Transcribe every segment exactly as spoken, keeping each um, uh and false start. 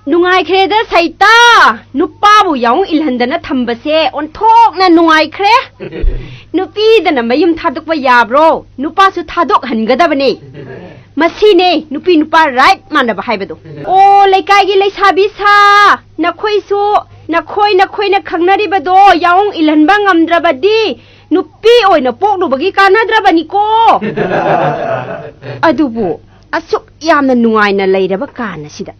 ꯅꯨꯡꯉꯥꯏꯈ꯭ꯔꯦꯗ ꯁꯩꯇꯥ, ꯅꯨꯄꯥꯕꯨ ꯌꯥꯎ ꯏꯜꯍꯟꯗꯅ ꯊꯝꯕꯁꯦ ꯑꯣꯟꯊꯣꯛꯅ ꯅꯨꯡꯉꯥꯏꯈ꯭ꯔꯦ꯫ ꯅꯨꯄꯤꯗꯅ ꯃꯌꯨꯝ ꯊꯥꯗꯣꯛꯄ ꯌꯥꯕ꯭ꯔꯣ? ꯅꯨꯄꯥꯁꯨ ꯊꯥꯗꯣꯛꯍꯟꯒꯗꯕꯅꯦ꯫ ꯃꯁꯤꯅꯦ ꯅꯨꯄꯤ ꯅꯨꯄꯥ right ꯃꯥꯟꯅꯕ ꯍꯥꯏꯕꯗꯣ꯫ ꯑꯣ, ꯂꯩꯀꯥꯏꯒꯤ ꯂꯩꯁꯥꯕꯤ ꯁꯥ, ꯅꯈꯣꯏꯁꯨ ꯅꯈꯣꯏ ꯅꯈꯣꯏꯅ ꯈꯪꯅꯔꯤꯕꯗꯣ ꯌꯥꯎ ꯏꯜꯍꯟꯕ ꯉꯝꯗ꯭ꯔꯕꯗꯤ ꯅꯨꯄꯤ ꯑꯣꯏꯅ ꯄꯣꯛꯂꯨꯕꯒꯤ ꯀꯥꯟꯅꯗ꯭ꯔꯕꯅꯤꯀꯣ꯫ ꯑꯗꯨꯕꯨ ꯑꯁꯨꯛ ꯌꯥꯝꯅ ꯅꯨꯡꯉꯥꯏꯅ ꯂꯩꯔꯕ ꯀꯥꯟ ꯑꯁꯤꯗ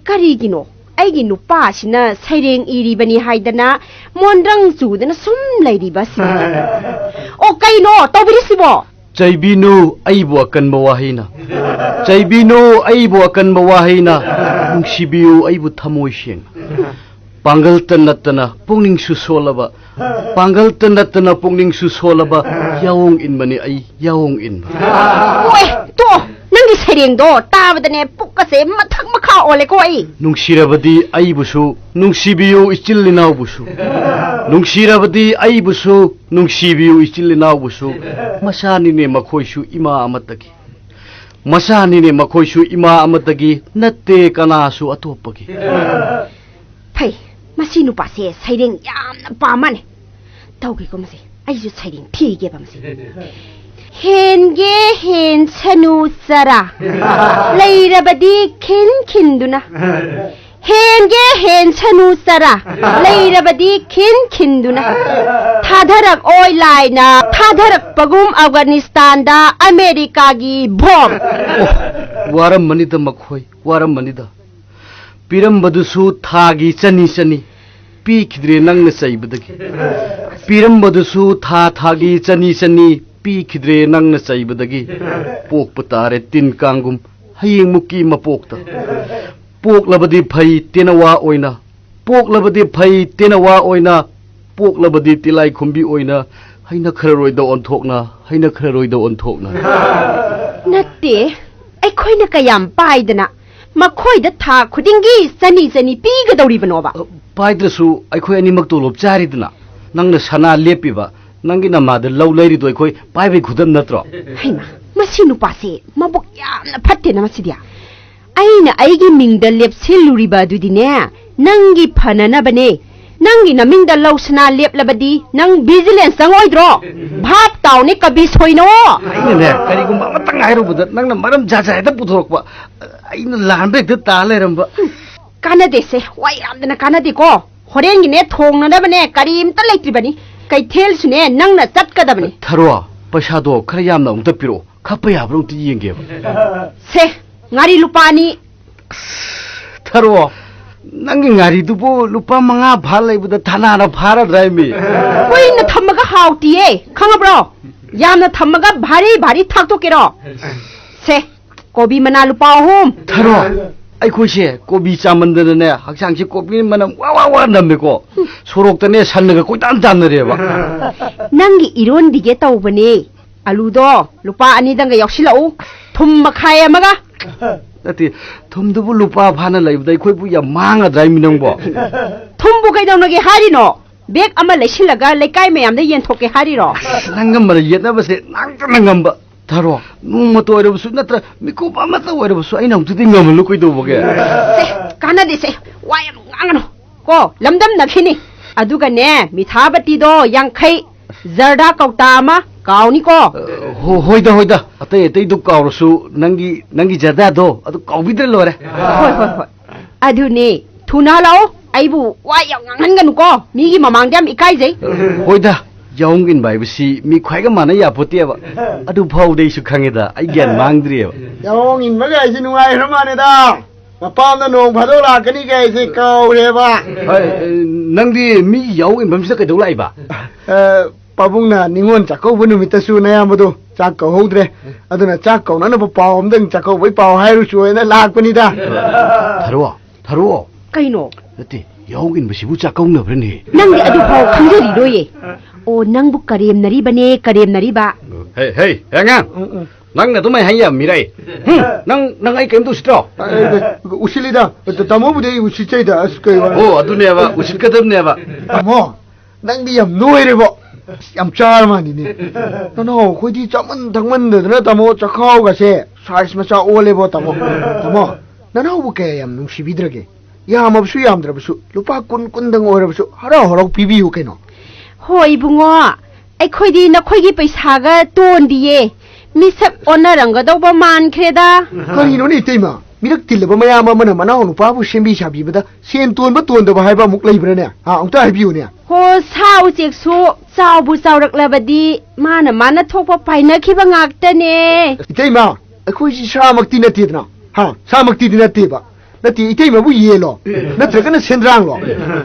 ꯀꯔꯤꯒꯤꯅꯣ ꯑꯩꯒꯤ ꯅꯨꯄꯥꯁꯤꯅ ꯁꯩꯔꯦꯡ ꯏꯔꯤꯕꯅꯤ ꯍꯥꯏꯗꯅ ꯃꯣꯟꯗ꯭ꯔꯪ ꯆꯨꯗꯅ ꯁꯨꯝ ꯂꯩꯔꯤꯕ ꯑꯁꯤꯅ? ꯑꯣ, ꯀꯩꯅꯣ ꯇꯧꯕꯤꯔꯤꯁꯤꯕꯣ? ꯆꯩꯕꯤꯅꯨ ꯑꯩꯕꯨ ꯑꯀꯟꯕ ꯋꯥꯍꯩꯅ꯫ ꯆꯩꯕꯤꯅꯨ ꯑꯩꯕꯨ ꯑꯀꯟꯕ ꯋꯥꯍꯩꯅ꯫ ꯅꯨꯡꯁꯤꯕꯤꯌꯨ ꯑꯩꯕꯨ ꯊꯃꯣꯏ ꯁꯦꯡꯅ꯫ ꯄꯥꯡꯒꯜꯇ ꯅꯠꯇꯅ ꯄꯨꯛꯅꯤꯡꯁꯨ ꯁꯣꯜꯂꯕ, ꯄꯥꯡꯒꯜꯇ ꯅꯠꯇꯅ ꯄꯨꯛꯅꯤꯡꯁꯨ ꯁꯣꯜꯂꯕ ꯌꯥꯑꯣꯡ ꯏꯟꯕꯅꯤ ꯑꯩ, ꯌꯥꯑꯣꯡ ꯏꯟꯕ꯫ ꯑꯣꯏ, ꯇꯣ! ꯅꯪꯒꯤ ꯁꯩꯔꯦꯡꯗꯣ ꯇꯥꯕꯗꯅꯦ ꯄꯨꯛꯀꯁꯦ ꯃꯊꯛ ꯃꯈꯥ ꯑꯣꯜꯂꯦꯀꯣ ꯑꯩ꯫ ꯅꯨꯡꯁꯤꯔꯕꯗꯤ ꯑꯩꯕꯨꯁꯨ, ꯅꯨꯡꯁꯤꯕꯤꯌꯨ ꯏꯆꯤꯜ ꯏꯅꯥꯎꯕꯨꯁꯨ꯫ ꯅꯨꯡꯁꯤꯔꯕꯗꯤ ꯑꯩꯕꯨꯁꯨ, ꯅꯨꯡꯁꯤꯕꯤꯌꯨ ꯏꯆꯤꯜ ꯏꯅꯥꯎꯕꯨꯁꯨ꯫ ꯃꯁꯥꯅꯤꯅꯦ ꯃꯈꯣꯏꯁꯨ ꯏꯃꯥ ꯑꯃꯠꯇꯒꯤ꯫ ꯃꯁꯥꯅꯤꯅꯦ ꯃꯈꯣꯏꯁꯨ ꯏꯃꯥ ꯑꯃꯠꯇꯒꯤ, ꯅꯠꯇꯦ ꯀꯅꯥꯁꯨ ꯑꯇꯣꯞꯄꯒꯤ꯫ ꯐꯩ, ꯃꯁꯤ ꯅꯨꯄꯥꯁꯦ ꯁꯩꯔꯦꯡ ꯌꯥꯝꯅ ꯄꯥꯝꯃꯅꯤ꯫ ꯇꯧꯒꯦꯀꯣ ꯃꯁꯤ, ꯑꯩꯁꯨ ꯁꯩꯔꯦꯡ ꯊꯤꯒꯦꯕ ꯃꯁꯤ꯫ ꯍꯦꯟꯒꯦ ꯍꯦꯟꯁꯅꯨ ꯆꯔꯥ, ꯂꯩꯔꯕꯗꯤ ꯈꯤꯟ ꯈꯤꯟꯗꯨꯅ꯫ ꯍꯦꯟꯒꯦ ꯍꯦꯟꯁꯅꯨ ꯆꯔꯥ, ꯂꯩꯔꯕꯗꯤ ꯈꯤꯟ ꯈꯤꯟꯗꯨꯅ꯫ ꯊꯥꯗꯔꯛꯑꯣꯏ ꯂꯥꯏꯅ ꯊꯥꯗꯔꯛꯄꯒꯨꯝ ꯑꯐꯒꯥꯅꯤꯁꯇꯥꯟꯗ ꯑꯃꯦꯔꯤꯀꯥꯒꯤ ꯕꯣꯝ꯫ ꯑꯣ, ꯋꯥꯔꯝꯃꯅꯤꯗ ꯃꯈꯣꯏ, ꯋꯥꯔꯝꯃꯅꯤꯗ꯫ ꯄꯤꯔꯝꯕꯗꯨꯁꯨ ꯊꯥꯒꯤ ꯆꯅꯤ ꯆꯅꯤ ꯄꯤꯈꯤꯗ꯭ꯔꯦ ꯅꯪꯅ ꯆꯩꯕꯗꯒꯤ꯫ ꯄꯤꯔꯝꯕꯗꯨꯁꯨ ꯊꯥ ꯊꯥꯒꯤ ꯆꯅꯤ ꯆꯅꯤ ꯄꯤꯈꯤꯗ꯭ꯔꯦ ꯅꯪꯅ ꯆꯩꯕꯗꯒꯤ꯫ ꯄꯣꯛꯄ ꯇꯥꯔꯦ ꯇꯤꯟ ꯀꯥꯡꯒꯨꯝ ꯍꯌꯦꯡꯃꯨꯛꯀꯤ ꯃꯄꯣꯛꯇ꯫ ꯄꯣꯛꯂꯕꯗꯤ ꯐꯩ ꯇꯦꯅꯋꯥ ꯑꯣꯏꯅ, ꯄꯣꯛꯂꯕꯗꯤ ꯐꯩ ꯇꯦꯅꯋꯥ ꯑꯣꯏꯅ, ꯄꯣꯛꯂꯕꯗꯤ ꯇꯤꯂꯥꯏꯈꯨꯝꯕꯤ ꯑꯣꯏꯅ, ꯍꯩꯅꯈ꯭ꯔꯔꯣꯏꯗ ꯑꯣꯟꯊꯣꯛꯅ, ꯍꯩꯅꯈ꯭ꯔꯔꯣꯏꯗ ꯑꯣꯟꯊꯣꯛꯅ꯫ ꯅꯠꯇꯦ, ꯑꯩꯈꯣꯏꯅ ꯀꯌꯥꯝ ꯄꯥꯏꯗꯅ ꯃꯈꯣꯏꯗ ꯊꯥ ꯈꯨꯗꯤꯡꯒꯤ ꯆꯅꯤ ꯆꯅꯤ ꯄꯤꯒꯗꯧꯔꯤꯕꯅꯣꯕ? ꯑ, ꯄꯥꯏꯗ꯭ꯔꯁꯨ ꯑꯩꯈꯣꯏ ꯑꯅꯤꯃꯛ ꯇꯣꯂꯣꯞ ꯆꯥꯔꯤꯗꯅ꯫ ꯅꯪꯅ ꯁꯅꯥ ꯂꯦꯞꯄꯤꯕ, ꯅꯪꯒꯤ ꯅꯃꯥꯗ ꯂꯧ ꯂꯩꯔꯤꯗꯣ ꯑꯩꯈꯣꯏ ꯄꯥꯏꯕꯩ ꯈꯨꯗꯝ ꯅꯠꯇ꯭ꯔꯣ? ꯍꯩꯃꯥ, ꯃꯁꯤ ꯅꯨꯄꯥꯁꯦ ꯃꯕꯨꯛ ꯌꯥꯝꯅ ꯐꯠꯇꯦꯅ ꯃꯁꯤꯗꯤ꯫ ꯑꯩꯅ ꯑꯩꯒꯤ ꯃꯤꯡꯗ ꯂꯦꯞꯁꯤꯜꯂꯨꯔꯤꯕ ꯑꯗꯨꯗꯤꯅꯦ, ꯅꯪꯒꯤ ꯐꯅꯅꯕꯅꯦ꯫ ꯅꯪꯒꯤ ꯅꯃꯤꯡꯗ ꯂꯧ ꯁꯅꯥ ꯂꯦꯞꯂꯕꯗꯤ ꯅꯪ vigilance ꯆꯪꯉꯣꯏꯗ꯭ꯔꯣ? ꯚꯥꯞ ꯇꯥꯎꯅꯦ, ꯀꯕꯤ ꯁꯣꯏꯅꯣ꯫ ꯑꯩꯅꯅꯦ, ꯀꯔꯤꯒꯨꯝꯕ ꯑꯃꯇꯪ ꯍꯥꯏꯔꯨꯕꯗ ꯅꯪꯅ ꯃꯔꯝ ꯖꯥꯠ ꯖꯥꯠ ꯍꯦꯛꯇ ꯄꯨꯊꯣꯔꯛꯄ꯫ ꯑꯩꯅ ꯂꯥꯟꯕ ꯍꯦꯛꯇ ꯇꯥ ꯂꯩꯔꯝꯕ꯫ ꯀꯥꯟꯅꯗꯦꯁꯦ, ꯋꯥ ꯌꯥꯝꯗꯅ ꯀꯥꯟꯅꯗꯦꯀꯣ꯫ ꯍꯣꯔꯦꯟꯒꯤꯅꯦ ꯊꯣꯡꯅꯅꯕꯅꯦ ꯀꯔꯤꯝꯇ ꯂꯩꯇ꯭ꯔꯤꯕꯅꯤ꯫ ꯀꯩꯊꯦꯜꯁꯨꯅꯦ ꯅꯪꯅ ꯆꯠꯀꯗꯕꯅꯤ꯫ ꯊꯔꯣ, ꯄꯩꯁꯥꯗꯣ ꯈꯔ ꯌꯥꯝꯅ ꯑꯃꯨꯛꯇ ꯄꯤꯔꯛꯑꯣ, ꯈꯞꯄ ꯌꯥꯕ꯭ꯔꯥ ꯑꯃꯨꯛꯇ ꯌꯦꯡꯒꯦꯕ꯫ ꯁꯦ, ꯉꯥꯔꯤ ꯂꯨꯄꯥ ꯑꯅꯤ꯫ ꯊꯔꯣ, ꯅꯪꯒꯤ ꯉꯥꯔꯤꯗꯨꯕꯨ ꯂꯨꯄꯥ ꯃꯉꯥ ꯐꯥ ꯂꯩꯕꯗ ꯊꯥꯅꯥꯅ ꯐꯥꯔꯗ꯭ꯔꯥ ꯃꯤ? ꯀꯨꯏꯅ ꯊꯝꯃꯒ ꯍꯥꯎꯇꯤꯌꯦ, ꯈꯪꯉꯕ꯭ꯔꯣ? ꯌꯥꯝꯅ ꯊꯝꯃꯒ ꯚꯥꯔꯤ ꯚꯥꯔꯤ ꯊꯥꯛꯇꯣꯛꯀꯦꯔꯣ? ꯁꯦ, ꯀꯣꯕꯤ ꯃꯅꯥ ꯂꯨꯄꯥ ꯑꯍꯨꯝ꯫ ꯊꯔꯣ, ꯑꯩꯈꯣꯏꯁꯦ ꯀꯣꯕꯤ ꯆꯥꯃꯟꯗꯅꯅꯦ, ꯍꯛꯆꯥꯡꯁꯦ ꯀꯣꯕꯤ ꯃꯅꯝ ꯋꯥ ꯋꯥ ꯋꯥ ꯅꯝꯃꯦꯀꯣ꯫ ꯁꯣꯔꯣꯛꯇꯅꯦ ꯁꯟꯅꯒ ꯀꯣꯏꯇꯥꯟ ꯇꯥꯟꯅꯔꯦꯕ꯫ ꯅꯪꯒꯤ ꯏꯔꯣꯟꯕꯤꯒꯦ ꯇꯧꯕꯅꯦ꯫ ꯑꯂꯨꯗꯣ ꯂꯨꯄꯥ ꯑꯅꯤꯗꯪꯒ ꯌꯥꯎꯁꯤꯜꯂꯛꯎ꯫ ꯊꯨꯝ ꯃꯈꯥꯏ ꯑꯃꯒ꯫ ꯅꯠꯇꯦ, ꯊꯨꯝꯗꯨꯕꯨ ꯂꯨꯄꯥ ꯐꯥꯅ ꯂꯩꯕꯗ ꯑꯩꯈꯣꯏꯕꯨ ꯌꯥꯝ ꯃꯥꯡꯉꯗ꯭ꯔꯥ ꯃꯤ ꯅꯪꯕꯣ? ꯊꯨꯝꯕꯨ ꯀꯩꯗꯧꯅꯒꯦ ꯍꯥꯏꯔꯤꯅꯣ? ꯕꯦꯛ ꯑꯃ ꯂꯩꯁꯤꯜꯂꯒ ꯂꯩꯀꯥꯏ ꯃꯌꯥꯝꯗ ꯌꯦꯟꯊꯣꯛꯀꯦ ꯍꯥꯏꯔꯤꯔꯣ? ꯑꯁ, ꯅꯪꯒ ꯃꯔꯩ ꯌꯦꯠꯅꯕꯁꯦ ꯉꯥꯛꯇꯅ ꯉꯝꯕ꯫ ꯊꯔꯣ, ꯅꯣꯡꯃꯇ ꯑꯣꯏꯔꯕꯁꯨ ꯅꯠꯇ꯭ꯔ ꯃꯤꯀꯨꯞ ꯑꯃꯇ ꯑꯣꯏꯔꯕꯁꯨ ꯑꯩꯅ ꯑꯃꯨꯛꯇꯗꯤ ꯉꯝꯍꯜꯂꯨ ꯀꯩꯗꯧꯕꯒꯦ? ꯁꯦ, ꯀꯥꯟꯅꯗꯦꯁꯦ꯫ ꯋꯥ ꯌꯥꯝ ꯉꯥꯡꯒꯅꯨ꯫ ꯀꯣ, ꯂꯝꯗꯝꯅꯈꯤꯅꯤ꯫ ꯑꯗꯨꯒꯅꯦ, ꯃꯤꯊꯥꯕꯇꯤꯗꯣ ꯌꯥꯡꯈꯩ, ꯖꯔꯗꯥ ꯀꯧꯇꯥ ꯑꯃ, ꯀꯥꯎꯅꯤꯀꯣ꯫ ꯑ, ꯍꯣ-, ꯍꯣꯏꯗ, ꯍꯣꯏꯗ꯫ ꯑꯇꯩ ꯑꯇꯩꯗꯨ ꯀꯥꯎꯔꯁꯨ ꯅꯪꯒꯤ, ꯅꯪꯒꯤ ꯖꯔꯗꯥꯗꯣ ꯑꯗꯨ ꯀꯥꯎꯕꯤꯗ꯭ꯔ ꯂꯣꯏꯔꯦ꯫ ꯍꯣꯏ, ꯍꯣꯏ, ꯍꯣꯏ꯫ ꯑꯗꯨꯅꯦ, ꯊꯨꯅ ꯍꯜꯂꯛꯑꯣ꯫ ꯑꯩꯕꯨ ꯋꯥ ꯌꯥꯝ ꯉꯥꯡꯍꯟꯒꯅꯨꯀꯣ꯫ ꯃꯤꯒꯤ ꯃꯃꯥꯡꯗ ꯌꯥꯝ ꯏꯀꯥꯏꯖꯩ꯫ ꯍꯣꯏꯗ, ꯌꯥꯍꯣꯡ ꯏꯟꯕ ꯍꯥꯏꯕꯁꯤ ꯃꯤ ꯈ꯭ꯋꯥꯏꯒ ꯃꯥꯟꯅ ꯌꯥꯄꯣꯠꯇꯦꯕ꯫ ꯑꯗꯨ ꯐꯥꯎꯗꯤ ꯑꯩꯁꯨ ꯈꯪꯉꯦꯗ, ꯑꯩ ꯒ꯭ꯌꯥꯟ ꯃꯥꯡꯗ꯭ꯔꯤꯑꯕ꯫ ꯌꯥꯍꯣꯡ ꯏꯟꯕ ꯀꯥꯏꯁꯤ ꯅꯨꯡꯉꯥꯏꯈ꯭ꯔ ꯃꯥꯜꯂꯦꯗ꯫ ꯃꯄꯥꯝꯗ ꯅꯣꯡ ꯐꯥꯗꯣꯛ ꯂꯥꯛꯀꯅꯤ ꯀꯥꯏꯁꯦ ꯀꯥꯎꯔꯦꯕ꯫ ꯍꯣꯏ, ꯅꯪꯗꯤ ꯃꯤ ꯌꯥꯍꯣꯡ ꯏꯟꯐꯝꯁꯤꯗ ꯀꯩꯗꯧ ꯂꯥꯛꯏꯕ? ꯑ, ꯄꯥꯕꯨꯡꯅ ꯅꯤꯉꯣꯜ ꯆꯥꯛꯀꯧꯕ ꯅꯨꯃꯤꯠꯇꯁꯨ ꯅꯌꯥꯝꯕꯗꯣ ꯆꯥꯛ ꯀꯧꯍꯧꯗ꯭ꯔꯦ꯫ ꯑꯗꯨꯅ ꯆꯥꯛ ꯀꯧꯅꯅꯕ ꯄꯥꯎ ꯑꯝꯗꯪ ꯆꯥꯛꯀꯧꯕꯩ ꯄꯥꯎ ꯍꯥꯏꯔꯨꯆꯣ ꯍꯥꯏꯅ ꯂꯥꯛꯄꯅꯤꯗ꯫ ꯊꯔꯣ, ꯊꯔꯣ꯫ ꯀꯩꯅꯣ? ꯅꯠꯇꯦ, ꯌꯥꯍꯣꯡ ꯏꯟꯕꯁꯤꯕꯨ ꯆꯥꯛ ꯀꯧꯅꯕ꯭ꯔꯅꯦ? ꯅꯪꯗꯤ ꯑꯗꯨꯐꯥꯎ ꯈꯪꯖꯔꯤꯔꯣꯏꯌꯦ꯫ ꯑꯣ, ꯅꯪꯕꯨ ꯀꯔꯦꯝꯅꯔꯤꯕꯅꯦ, « ꯀꯔꯦꯝꯅꯔꯤꯕ꯫ » ꯍꯦ, ꯍꯦ, ꯍꯦ, ꯑꯉꯥꯡ꯫ ꯎꯝ, ꯎꯝ꯫ ꯅꯪꯅ ꯑꯗꯨꯃꯥꯏꯅ ꯍꯥꯏ ꯌꯥꯝꯃꯤꯔꯩ? ꯍꯨꯝ, ꯅꯪ, ꯅꯪ ꯑꯩ ꯀꯔꯤꯝꯇ ꯎꯁꯤꯠꯇ꯭ꯔꯣ? ꯑ, ꯑ, ꯎꯁꯤꯠꯂꯤꯗ꯫ ꯇꯥꯃꯣꯕꯨꯗꯤ ꯑꯩ ꯎꯁꯤꯠꯆꯩꯗ꯫ ꯑꯁ, ꯀꯩ ꯋꯥ? ꯑꯣ, ꯑꯗꯨꯅꯦꯕ, ꯎꯁꯤꯠꯀꯗꯕꯅꯦꯕ꯫ ꯇꯥꯃꯣ, ꯅꯪꯗꯤ ꯌꯥꯝ ꯅꯣꯏꯔꯦꯕꯣ꯫ ꯑꯁ, ꯌꯥꯝ ꯆꯥꯔ ꯃꯥꯜꯂꯤꯅꯦ꯫ ꯅꯅꯥꯎ, ꯑꯩꯈꯣꯏꯗꯤ ꯆꯥꯃꯟ ꯊꯛꯃꯟꯗꯗꯅ, ꯇꯥꯃꯣ, ꯆꯈꯥꯎꯒꯁꯦ size ꯃꯆꯥ ꯑꯣꯜꯂꯦꯕꯣ, ꯇꯥꯃꯣ꯫ ꯇꯥꯃꯣ, ꯅꯅꯥꯎꯕꯨ ꯀꯌꯥ ꯌꯥꯝ ꯅꯨꯡꯁꯤꯕꯤꯗ꯭ꯔꯒꯦ? ꯌꯥꯝꯃꯕꯁꯨ ꯌꯥꯝꯗ꯭ꯔꯕꯁꯨ ꯂꯨꯄꯥ ꯀꯨꯟ, ꯀꯨꯟꯗꯪ ꯑꯣꯏꯔꯕꯁꯨ ꯍꯔꯥꯎ ꯍꯔꯥꯎ ꯄꯤꯕꯤꯌꯨ ꯀꯩꯅꯣ꯫ ꯍꯣ ꯏꯕꯨꯡꯉꯣ, ꯑꯩꯈꯣꯏꯗꯤ ꯅꯈꯣꯏꯒꯤ ꯄꯩꯁꯥꯒ ꯇꯣꯟꯗꯤꯌꯦ꯫ ꯃꯤꯁꯛ ꯑꯣꯟꯅꯔꯝꯒꯗꯧꯕ ꯃꯥꯟꯈ꯭ꯔꯦꯗ꯫ ꯀꯔꯤꯅꯣꯅꯦ ꯏꯇꯩꯃ? ꯃꯤꯔꯛ ꯇꯤꯜꯂꯕ ꯃꯌꯥꯝ ꯑꯃꯅ ꯃꯅꯥꯎ ꯅꯨꯄꯥꯕꯨ ꯁꯦꯝꯕꯤ ꯁꯥꯕꯤꯕꯗ ꯁꯦꯟ ꯇꯣꯟꯕ ꯇꯣꯟꯗꯕ ꯍꯥꯏꯕ ꯑꯃꯨꯛ ꯂꯩꯕ꯭ꯔꯥꯅꯦ? ꯍꯥ, ꯑꯃꯨꯛꯇ ꯍꯥꯏꯕꯤꯌꯨꯅꯦ꯫ ꯍꯣ, ꯁꯥ ꯎꯆꯦꯛꯁꯨ ꯆꯥꯎꯕꯨ ꯆꯥꯎꯔꯛꯂꯕꯗꯤ ꯃꯥꯅ ꯃꯥꯅ ꯊꯣꯛꯄ ꯄꯥꯏꯅꯈꯤꯕ ꯉꯥꯛꯇꯅꯦ꯫ ꯏꯇꯩꯃ, ꯑꯩꯈꯣꯏꯁꯤ ꯁꯥꯃꯛꯇꯤ ꯅꯠꯇꯦꯗꯅ꯫ ꯍꯥ, ꯁꯥꯃꯛꯇꯤꯗꯤ ꯅꯠꯇꯦꯕ꯫ ꯅꯠꯇꯦ, ꯏꯇꯩꯃꯕꯨ ꯌꯦꯜꯂꯣ? ꯅꯠꯇ꯭ꯔꯒꯅ ꯁꯦꯟꯗ꯭ꯔꯥꯡꯂꯣ?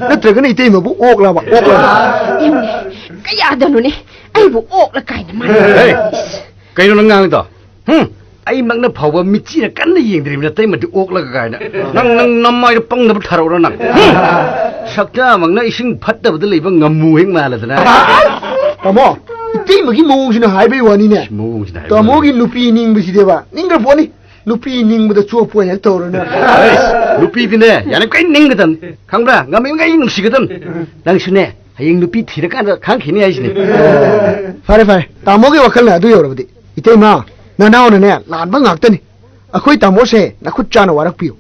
ꯅꯠꯇ꯭ꯔꯒꯅ ꯏꯇꯩꯃꯕꯨ ꯑꯣꯛꯂꯕ? ꯑꯣꯛꯂꯕ? ꯏꯃꯦ, ꯀꯌꯥꯗꯅꯣꯅꯦ? ꯑꯩꯕꯨ ꯑꯣꯛꯂ ꯀꯥꯏꯅ ꯃꯥꯅ꯫ ꯍꯦ! ꯀꯩꯅꯣ ꯅꯪ ꯉꯥꯡꯉꯤꯗꯣ? ꯍꯨꯝ? ꯑꯩꯃꯛꯅ ꯐꯥꯎꯕ ꯃꯤꯠꯆꯤꯅ ꯀꯟꯅ ꯌꯦꯡꯗ꯭ꯔꯤꯕꯅ ꯑꯇꯩꯃꯗꯤ ꯑꯣꯛꯂꯒ ꯀꯥꯏꯅ꯫ ꯅꯪ, ꯅꯪ ꯅꯃꯥꯏꯗ ꯄꯪꯅꯕ ꯊꯥꯔꯛꯎꯔꯣ ꯅꯪ? ꯍꯨꯝ! ꯁꯛꯇꯥꯃꯛꯅ ꯏꯁꯤꯡ ꯐꯠꯇꯕꯗ ꯂꯩꯕ ꯉꯥꯃꯨ ꯍꯦꯛ ꯃꯥꯜꯂꯗꯅ꯫ ꯇꯥꯃꯣ, ꯏꯇꯩꯃꯒꯤ ꯃꯑꯣꯡꯁꯤꯅ ꯍꯥꯏꯕꯩ ꯋꯥꯅꯤꯅꯦ꯫ ꯃꯑꯣꯡꯁꯤꯅ ꯍꯥꯏꯕꯩ ꯇꯥꯃꯣꯒꯤ ꯋꯥꯅꯤ꯫ ꯅꯨꯄꯤ ꯅꯤꯡꯕꯁꯤꯗꯤꯕ, ꯅꯤꯡꯈ꯭ꯔ ꯄꯣꯠꯅꯤ꯫ ꯅꯨꯄꯤ ꯅꯤꯡꯕꯗ ꯆꯣꯞꯄ ꯑꯣꯏꯅ ꯍꯦꯛ ꯇꯧꯔꯅ꯫ ꯑꯩꯁ, ꯅꯨꯄꯤꯗꯤꯅꯦ, ꯌꯥꯔꯤꯃꯈꯩ ꯅꯤꯡꯒꯗꯕꯅꯤ꯫ ꯈꯪꯕ꯭ꯔꯥ? ꯉꯝꯃꯤꯃꯈꯩ ꯅꯨꯡꯁꯤꯒꯗꯕꯅꯤ꯫ ꯅꯪꯁꯨꯅꯦ, ꯍꯌꯦꯡ ꯅꯨꯄꯤ ꯊꯤꯔꯀꯥꯟꯗ ꯈꯪꯈꯤꯅꯤ ꯍꯥꯏꯁꯤꯅꯦ꯫ ꯐꯔꯦ, ꯐꯔꯦ꯫ ꯇꯥꯃꯣꯒꯤ ꯋꯥꯈꯜꯅ ꯑꯗꯨ ꯌꯧꯔꯕꯗꯤ꯫ ꯏꯇꯩꯃ, ꯅꯅꯥꯎꯅꯅꯦ, ꯂꯥꯟꯕ ꯉꯥꯛꯇꯅꯤ꯫ ꯑꯩꯈꯣꯏ ꯇꯥꯃꯣꯁꯦ ꯅꯈꯨꯠ ꯆꯥꯅ ꯋꯥꯔꯛꯄꯤꯌꯨ꯫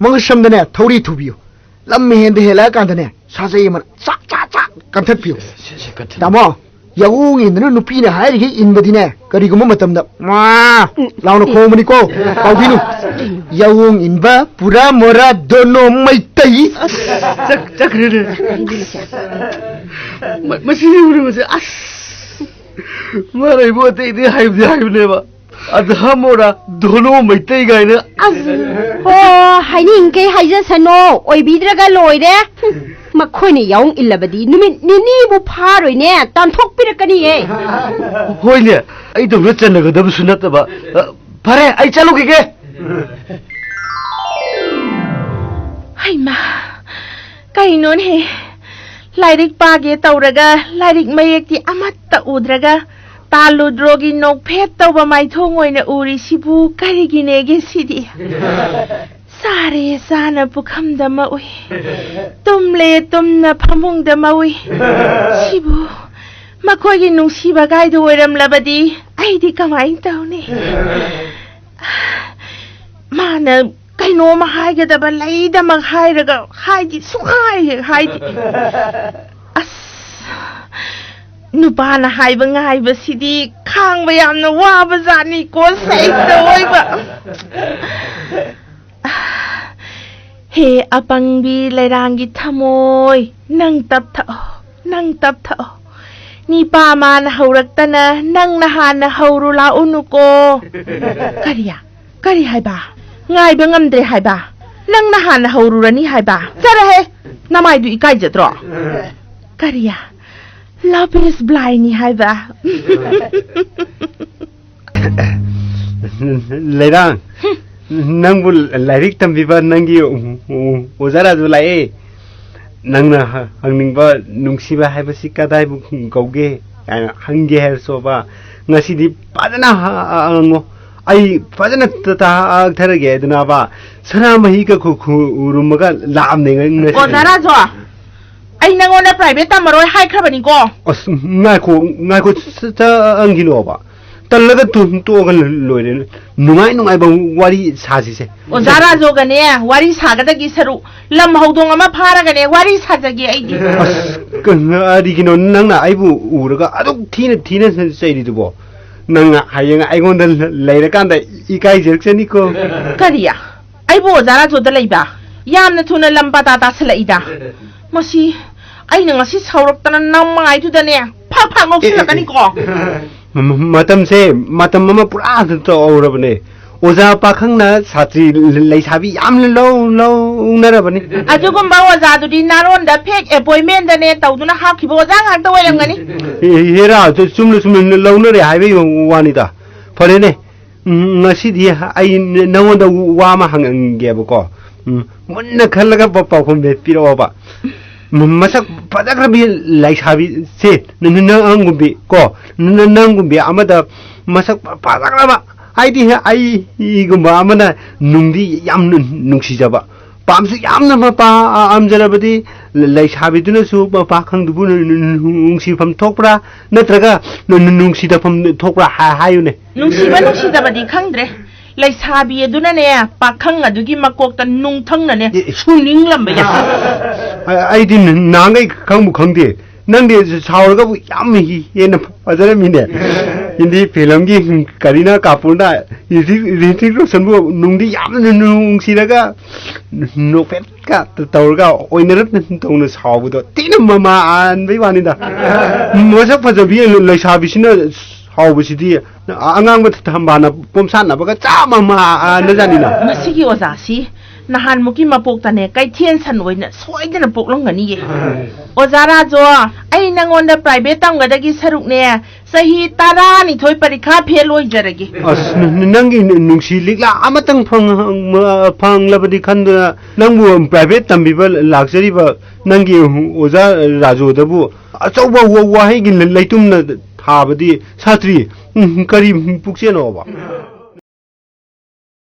ꯃꯉꯛꯁꯝꯗꯅꯦ, ꯊꯧꯔꯤ ꯊꯨꯕꯤꯌꯨ꯫ ꯂꯝ ꯍꯦꯟꯗ ꯍꯦꯜꯂꯛꯑꯀꯥꯟꯗꯅꯦ, ꯁꯥꯖꯩ ꯑꯃꯅ ꯆꯥꯛ, ꯆꯥꯛ, ꯆꯥꯛ ꯀꯟꯊꯠꯄꯤꯌꯨ꯫ ꯁꯦ, ꯁꯦ, ꯀꯟꯊꯠ- ꯇꯥꯃꯣ, ꯌꯥꯑꯣꯡ ꯏꯟꯗꯨꯅ ꯅꯨꯄꯤꯅ ꯍꯥꯏꯔꯤꯈꯩ ꯏꯟꯕꯗꯤꯅꯦ, ꯀꯔꯤꯒꯨꯝꯕ ꯃꯇꯝꯗ "ꯃꯥ" ꯂꯥꯎꯅ ꯈꯣꯡꯕꯅꯤꯀꯣ, ꯀꯥꯎꯕꯤꯅꯨ꯫ ꯌꯥꯑꯣꯡ ꯏꯟꯕ ꯄꯨꯔꯥ ꯃꯣꯔꯥ ꯗꯣꯅꯣ ꯃꯩꯇꯩ꯫ ꯆꯠ-, ꯆꯠꯈ꯭ꯔꯦꯅꯦ꯫ ꯃ-, ꯃꯁꯤꯗꯤ ꯎꯔꯤꯕꯁꯦ, ꯑꯁ! ꯃꯥꯅ ꯑꯩꯕꯨ ꯑꯇꯩꯗꯤ ꯍꯥꯏꯕꯗꯤ ꯍꯥꯏꯕꯅꯦꯕ꯫ ꯑꯗ ꯃꯣꯔꯥ ꯗꯣꯅꯣ ꯃꯩꯇꯩ ꯀꯥꯏꯅ꯫ ꯑꯁ! ꯍꯣ, ꯍꯥꯏꯅꯤꯡꯈꯩ ꯍꯥꯏꯖꯁꯅꯣ, ꯑꯣꯏꯕꯤꯗ꯭ꯔꯒ ꯂꯣꯏꯔꯦ꯫ ꯃꯈꯣꯏꯅ ꯌꯥꯎ ꯏꯜꯂꯕꯗꯤ ꯅꯨꯃꯤꯠ ꯅꯤꯅꯤꯕꯨ ꯐꯥꯔꯣꯏꯅꯦ, ꯇꯥꯟꯊꯣꯛꯄꯤꯔꯛꯀꯅꯤꯌꯦ꯫ ꯍꯣꯏꯅꯦ, ꯑꯩꯗꯧꯅ ꯆꯟꯅꯒꯗꯕꯁꯨ ꯅꯠꯇꯕ꯫ ꯑ, ꯐꯔꯦ, ꯑꯩ ꯆꯠꯂꯨꯈꯤꯒꯦ꯫ ꯍꯩꯃꯥ, ꯀꯩꯅꯣꯅꯦ? ꯂꯥꯏꯔꯤꯛ ꯄꯥꯒꯦ ꯇꯧꯔꯒ ꯂꯥꯏꯔꯤꯛ ꯃꯌꯦꯛꯇꯤ ꯑꯃꯠꯇ ꯎꯗ꯭ꯔꯒ ꯇꯥꯂꯨꯗ꯭ꯔꯣꯒꯤ ꯅꯣꯛꯐꯦꯠ ꯇꯧꯕ ꯃꯥꯏꯊꯣꯡ ꯑꯣꯏꯅ ꯎꯔꯤꯁꯤꯕꯨ ꯀꯔꯤꯒꯤꯅꯦꯒꯦ ꯁꯤꯗꯤ? ꯆꯥꯔꯦ ꯆꯥꯅ ꯄꯨꯈꯝꯗ ꯃꯛꯎꯏ, ꯇꯨꯝꯂꯦ ꯇꯨꯝꯅ ꯐꯃꯨꯡꯗ ꯃꯛꯎꯏ꯫ ꯁꯤꯕꯨ ꯃꯈꯣꯏꯒꯤ ꯅꯨꯡꯁꯤꯕ ꯀꯥꯏꯗꯨ ꯑꯣꯏꯔꯝꯂꯕꯗꯤ ꯑꯩꯗꯤ ꯀꯃꯥꯏꯅ ꯇꯧꯅꯤ? ꯃꯥꯅ ꯅꯣꯡꯃ ꯍꯥꯏꯒꯗꯕ ꯂꯩꯗꯃꯛ ꯍꯥꯏꯔꯒ ꯍꯥꯏꯗꯤ ꯁꯨꯡꯍꯥꯏ ꯍꯦꯛ ꯍꯥꯏꯗꯦ꯫ ꯑꯁ, ꯅꯨꯄꯥꯅ ꯍꯥꯏꯕ ꯉꯥꯏꯕꯁꯤꯗꯤ ꯈꯥꯡꯕ ꯌꯥꯝꯅ ꯋꯥꯕ ꯖꯥꯠꯅꯤꯀꯣ, ꯁꯩꯇ ꯑꯣꯏꯕ꯫ ꯍꯦ ꯑꯄꯪꯕꯤ ꯂꯩꯔꯥꯡꯒꯤ ꯊꯃꯣꯏ, ꯅꯪ ꯇꯞꯊꯛꯑꯣ, ꯅꯪ ꯇꯞꯊꯛꯑꯣ꯫ ꯅꯤꯄꯥ ꯃꯥꯅ ꯍꯧꯔꯛꯇꯅ ꯅꯪꯅ ꯍꯥꯟꯅ ꯍꯧꯔꯨ ꯂꯥꯛꯎꯅꯨꯀꯣ꯫ ꯀꯔꯤ? ꯀꯔꯤ ꯍꯥꯏꯕ? ꯉꯥꯏꯕ ꯉꯝꯗ꯭ꯔꯦ ꯍꯥꯏꯕ? ꯅꯪꯅ ꯍꯥꯟꯅ ꯍꯧꯔꯨꯔꯅꯤ ꯍꯥꯏꯕ? ꯆꯠꯂꯍꯦ! ꯅꯃꯥꯏꯗꯨ ꯏꯀꯥꯏꯖꯗ꯭ꯔꯣ? ꯀꯔꯤ? Love is blindꯅꯤ ꯍꯥꯏꯕ? ꯂꯩꯔꯥꯡ, ꯅꯪꯕꯨ ꯂꯥꯏꯔꯤꯛ ꯇꯝꯕꯤꯕ ꯅꯪꯒꯤ ꯑꯣꯖꯥ ꯔꯥꯖꯨ ꯂꯥꯛꯑꯦ꯫ ꯅꯪꯅ ꯍ-, ꯍꯪꯅꯤꯡꯕ ꯅꯨꯡꯁꯤꯕ ꯍꯥꯏꯕꯁꯤ ꯀꯗꯥꯏꯕꯨ ꯀꯧꯒꯦ ꯍꯥꯏꯅ ꯍꯪꯒꯦ ꯍꯥꯏꯔꯁꯨꯕ, ꯉꯁꯤꯗꯤ ꯐꯖꯅ ꯍ-, ꯍꯪꯉꯣ꯫ ꯑꯩ ꯐꯖꯅ ꯇ-, ꯇꯥꯛꯊꯔꯒꯦ ꯑꯗꯨꯅꯕ, ꯁꯅꯥꯃꯍꯤꯒ ꯈꯨ-, ꯈꯨꯔꯨꯝꯃꯒ ꯂꯥꯛꯑꯝꯅꯦ ꯉ-, ꯉꯁꯤ꯫ ꯑꯣꯖꯥ ꯔꯥꯖꯨ, ꯑꯩ ꯅꯪꯉꯣꯟꯗ private ꯇꯝꯃꯔꯣꯏ ꯍꯥꯏꯈ꯭ꯔꯕꯅꯤꯀꯣ꯫ ꯑꯁ, ꯉꯥꯏꯈꯣ, ꯉꯥꯏꯈꯣ, ꯆ-, ꯆꯪꯈꯤꯅꯣꯕ꯫ ꯇꯜꯂꯒ ꯇꯨ-, ꯇꯣꯛꯑꯒ ꯂꯣꯏꯔꯦ꯫ ꯅꯨꯡꯉꯥꯏ ꯅꯨꯡꯉꯥꯏꯕ ꯋꯥꯔꯤ ꯁꯥꯁꯤꯁꯦ꯫ ꯑꯣꯖꯥ ꯔꯥꯖꯨꯒꯅꯦ ꯋꯥꯔꯤ ꯁꯥꯒꯗꯒꯤ ꯁꯔꯨꯛ ꯂꯝ ꯍꯧꯗꯣꯡ ꯑꯃ ꯐꯥꯔꯒꯅꯦ ꯋꯥꯔꯤ ꯁꯥꯖꯒꯦ ꯑꯩꯗꯤ꯫ ꯑꯁ, ꯀꯔꯤꯒꯤꯅꯣ ꯅꯪꯅ ꯑꯩꯕꯨ ꯎꯔꯒ ꯑꯗꯨꯛ ꯊꯤꯅ ꯊꯤꯅ ꯆꯩꯔꯤꯗꯨꯕꯣ? ꯅꯪꯅ ꯍꯌꯦꯡ ꯑꯩꯉꯣꯟꯗ ꯂꯩꯔꯀꯥꯟꯗ ꯏꯀꯥꯏꯖꯔꯛꯆꯅꯤꯀꯣ꯫ ꯀꯔꯤ? ꯑꯩꯕꯨ ꯑꯣꯖꯥ ꯔꯥꯖꯨꯗ ꯂꯩꯕ? ꯌꯥꯝꯅ ꯊꯨꯅ ꯂꯝ ꯄꯇꯥ ꯇꯥꯁꯤꯜꯂꯛꯏꯗ꯫ ꯃꯁꯤ ꯑꯩꯅ ꯉꯁꯤ ꯁꯥꯎꯔꯛꯇꯅ ꯅꯃꯥꯏꯗꯨꯗꯅꯦ ꯐꯛ ꯐꯛ ꯉꯧꯁꯤꯜꯂꯛꯀꯅꯤꯀꯣ꯫ ꯃ-, ꯃ-, ꯃꯇꯝꯁꯦ ꯃꯇꯝ ꯑꯃ ꯄꯨꯔꯥ ꯇꯧꯔꯕꯅꯦ꯫ ꯑꯣꯖꯥ ꯄꯥꯈꯪꯅ ꯁꯥꯇ꯭ꯔꯤ ꯂ-, ꯂꯩꯁꯥꯕꯤ ꯌꯥꯝꯅ ꯂꯧ-, ꯂꯧꯅꯔꯕꯅꯤ꯫ ꯑꯗꯨꯒꯨꯝꯕ ꯑꯣꯖꯥꯗꯨꯗꯤ ꯅꯥꯔꯣꯟꯗ fake appointmentꯗꯅꯦ ꯇꯧꯗꯨꯅ ꯍꯥꯞꯈꯤꯕ ꯑꯣꯖꯥ ꯉꯥꯛꯇ ꯑꯣꯏꯔꯝꯒꯅꯤ꯫ ꯍꯦ-, ꯍꯦꯔꯥ, ꯆꯨ-, ꯆꯨꯝꯅ ꯆꯨꯝꯅ ꯂꯧꯅꯔꯦ ꯍꯥꯏꯕꯒꯤ ꯋꯥꯅꯤꯗ꯫ ꯐꯔꯦꯅꯦ, ꯎꯝ, ꯉꯁꯤꯗꯤ ꯑꯩ ꯅ-, ꯅꯉꯣꯟꯗ ꯋꯥ ꯑꯃ ꯍꯪꯒꯦꯕꯀꯣ꯫ ꯎꯝ, ꯃꯨꯟꯅ ꯈꯜꯂꯒ ꯄ-, ꯄꯥꯎꯈꯨꯝ ꯄꯤꯔꯛꯑꯣꯕ꯫ ꯎꯝ, ꯃꯁꯛ ꯐꯖꯈ꯭ꯔꯕꯤ ꯂꯩꯁꯥꯕꯤꯁꯦ ꯅ-, ꯅ-, ꯅꯪꯒꯨꯝꯕꯤ ꯀꯣ, ꯅ-, ꯅ-, ꯅꯪꯒꯨꯝꯕꯤ ꯑꯃꯗ ꯃꯁꯛ ꯐ-, ꯐꯖꯈ꯭ꯔꯕ, ꯍꯥꯏꯗꯤ ꯑꯩꯒꯨꯝꯕ ꯑꯃꯅ ꯅꯨꯡꯗꯤ ꯌꯥꯝ ꯅꯨꯡꯁꯤꯖꯕ, ꯄꯥꯝꯁꯨ ꯌꯥꯝꯅ ꯃꯄꯥ ꯑ-, ꯑꯝꯖꯔꯕꯗꯤ, ꯂ-, ꯂꯩꯁꯥꯕꯤꯗꯨꯅꯁꯨ ꯃ-, ꯄꯥꯈꯪꯗꯨꯕꯨ ꯅꯨ-, ꯅꯨ-, ꯅꯨ-, ꯅꯨꯡꯁꯤꯐꯝ ꯊꯣꯛꯄ꯭ꯔꯥ? ꯅꯠꯇ꯭ꯔꯒ ꯅꯨ-, ꯅꯨ-, ꯅꯨꯡꯁꯤꯗꯐꯝ ꯊꯣꯛꯄ꯭ꯔꯥ? ꯍꯥ-, ꯍꯥꯏꯌꯨꯅꯦ꯫ ꯅꯨꯡꯁꯤꯕ ꯅꯨꯡꯁꯤꯗꯕꯗꯤ ꯈꯪꯗ꯭ꯔꯦ꯫ ꯂꯩꯁꯥꯕꯤ ꯑꯗꯨꯅꯅꯦ, ꯄꯥꯈꯪ ꯑꯗꯨꯒꯤ ꯃꯀꯣꯛꯇ ꯅꯨꯡꯊꯪꯅꯅꯦ, ꯑꯦ, ꯑꯦ꯫ ꯁꯨꯅꯤꯡꯂꯝꯕ ꯌꯥꯏ꯫ ꯑ-, ꯑꯩꯗꯤ ꯅ-, ꯅꯍꯥꯟꯈꯩ ꯈꯪꯕꯨ ꯈꯪꯗꯦ꯫ ꯅꯪꯗꯤ ꯁꯥꯎꯔꯒꯕꯨ ꯌꯥꯝ ꯍꯤ-, ꯍꯦꯟꯅ ꯐꯖꯔꯝꯃꯤꯅꯦ꯫ ꯍꯤꯟꯗꯤ ꯐꯤꯂꯝꯒꯤ ꯀꯔꯤꯅꯥ ꯀꯥꯄꯨꯔꯅ ꯔꯤꯇꯤꯛ, ꯔꯤꯇꯤꯛ ꯔꯣꯁꯟꯕꯨ ꯅꯨꯡꯗꯤ ꯌꯥꯝꯅ ꯅꯨꯡꯁꯤꯔꯒ ꯅꯣꯛꯐꯦꯠꯀ ꯇꯧꯔꯒ ꯑꯣꯏꯅꯔꯞ ꯇꯧꯅ ꯁꯥꯎꯕꯗꯣ ꯊꯤꯅ ꯃꯃꯥꯟꯕꯩ ꯋꯥꯅꯤꯗ꯫ ꯃꯁꯛ ꯐꯖꯕꯤ ꯂꯩꯁꯥꯕꯤꯁꯤꯅ ꯁꯥꯎꯕꯁꯤꯗꯤ ꯑꯉꯥꯡꯕ ꯊꯝꯕꯥꯜꯅ ꯄꯣꯝꯁꯥꯠꯅꯕꯒ ꯆꯞ ꯃꯥꯟꯅꯖꯥꯠꯅꯤꯅ꯫ ꯃꯁꯤꯒꯤ ꯑꯣꯖꯥꯁꯤ ꯅꯍꯥꯟꯃꯨꯛꯀꯤ ꯃꯄꯣꯛꯇꯅꯦ, ꯀꯩꯊꯦꯜ ꯁꯟ ꯑꯣꯏꯅ ꯁꯣꯏꯗꯅ ꯄꯣꯛꯂꯝꯒꯅꯤꯌꯦ꯫ ꯑꯣꯖꯥ ꯔꯥꯖꯣ, ꯑꯩ ꯅꯉꯣꯟꯗ private ꯇꯝꯒꯗꯒꯤ ꯁꯔꯨꯛꯅꯦ, ꯆꯍꯤ ꯇꯔꯥꯅꯤꯊꯣꯏ ꯄꯔꯤꯈꯥ ꯐꯦꯜ ꯑꯣꯏꯖꯔꯒꯦ꯫ ꯑꯁ, ꯅ-, ꯅ-, ꯅꯪꯒꯤ ꯅꯨ-, ꯅꯨꯡꯁꯤ ꯂꯤꯛꯂꯥ ꯑꯃꯇꯪ ꯐꯪ-, ꯐꯪꯂꯕꯗꯤ ꯈꯟꯗꯨꯅ ꯅꯪꯕꯨ private ꯇꯝꯕꯤꯕ ꯂꯥꯛꯆꯔꯤꯕ ꯅꯪꯒꯤ ꯑꯣꯖꯥ ꯔꯥꯖꯣꯗꯕꯨ ꯑꯆꯧꯕ ꯋꯥ-, ꯋꯥꯍꯩꯒꯤ ꯂꯩꯇꯨꯝꯅ ꯊꯥꯕꯗꯤ ꯁꯥꯇ꯭ꯔꯤ, ꯎꯝ, ꯀꯔꯤ ꯄꯨꯛꯆꯦꯜꯅꯣꯕ?